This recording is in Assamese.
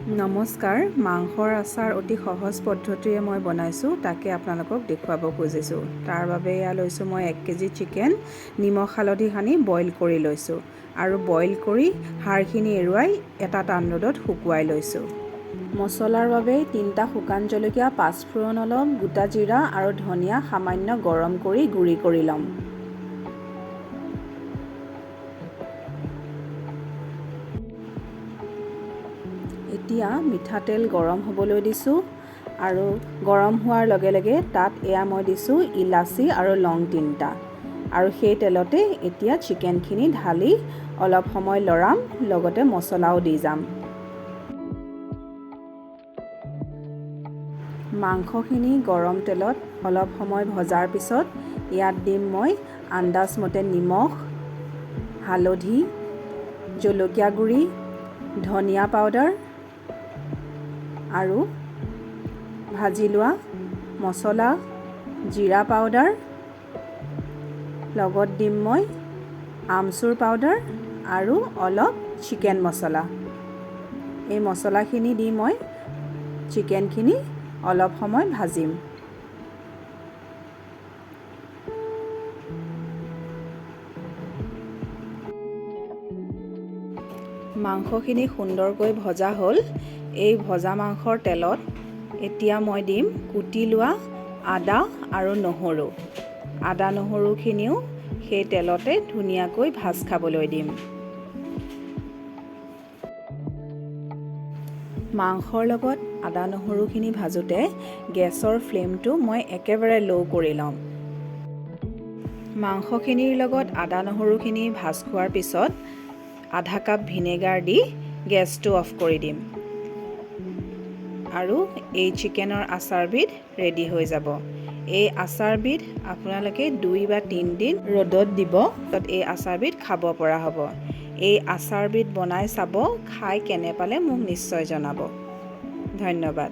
নমস্কাৰ। মাংসৰ আচাৰ অতি সহজ পদ্ধতিৰে মই বনাইছোঁ, তাকে আপোনালোকক দেখুৱাব খুজিছোঁ। তাৰ বাবে এয়া লৈছোঁ মই 1 কেজি চিকেন। নিমখ হালধি সানি বইল কৰি লৈছোঁ আৰু বইল কৰি হাড়খিনি এৰুৱাই এটা টান ৰ'দত শুকুৱাই লৈছোঁ। মছলাৰ বাবে তিনিটা শুকান জলকীয়া, পাঁচফোৰণ অলপ, গোটা জিৰা আৰু ধনিয়া সামান্য গৰম কৰি গুড়ি কৰি ল'ম। এতিয়া মিঠাতেল গৰম হ'বলৈ দিছোঁ আৰু গৰম হোৱাৰ লগে লগে তাত এয়া মই দিছোঁ ইলাচি আৰু লং তিনিটা। আৰু সেই তেলতে এতিয়া চিকেনখিনি ঢালি অলপ সময় লৰাম, লগতে মছলাও দি যাম। মাংসখিনি গৰম তেলত অলপ সময় ভজাৰ পিছত ইয়াত দিম মই আন্দাজমতে নিমখ, হালধি, জলকীয়া গুড়ি, ধনিয়া পাউডাৰ আৰু ভাজি লোৱা মছলা, জিৰা পাউডাৰ। লগত দিম মই আমচুৰ পাউডাৰ আৰু অলপ চিকেন মছলা। এই মছলাখিনি দি মই চিকেনখিনি অলপ সময় ভাজিম। মাংসখিনি সুন্দৰকৈ ভজা হ'ল। এই ভজা মাংসৰ তেলত এতিয়া মই দিম কুটি লোৱা আদা আৰু নহৰু। আদা নহৰুখিনিও সেই তেলতে ধুনীয়াকৈ ভাজ খাবলৈ দিম। মাংসৰ লগত আদা নহৰুখিনি ভাজোঁতে গেছৰ ফ্লেমটো মই একেবাৰে ল' কৰি ল'ম। মাংসখিনিৰ লগত আদা নহৰুখিনি ভাজ খোৱাৰ পিছত আধা কাপ ভিনেগাৰ দি গেছটো অফ কৰি দিম আৰু এই চিকেনৰ আচাৰবিধ ৰেডি হৈ যাব। এই আচাৰবিধ আপোনালোকে 2 বা 3 দিন ৰ'দত দিব, তাত এই আচাৰবিধ খাব পৰা হ'ব। এই আচাৰবিধ বনাই চাব, খাই কেনে পালে মোক নিশ্চয় জনাব। ধন্যবাদ।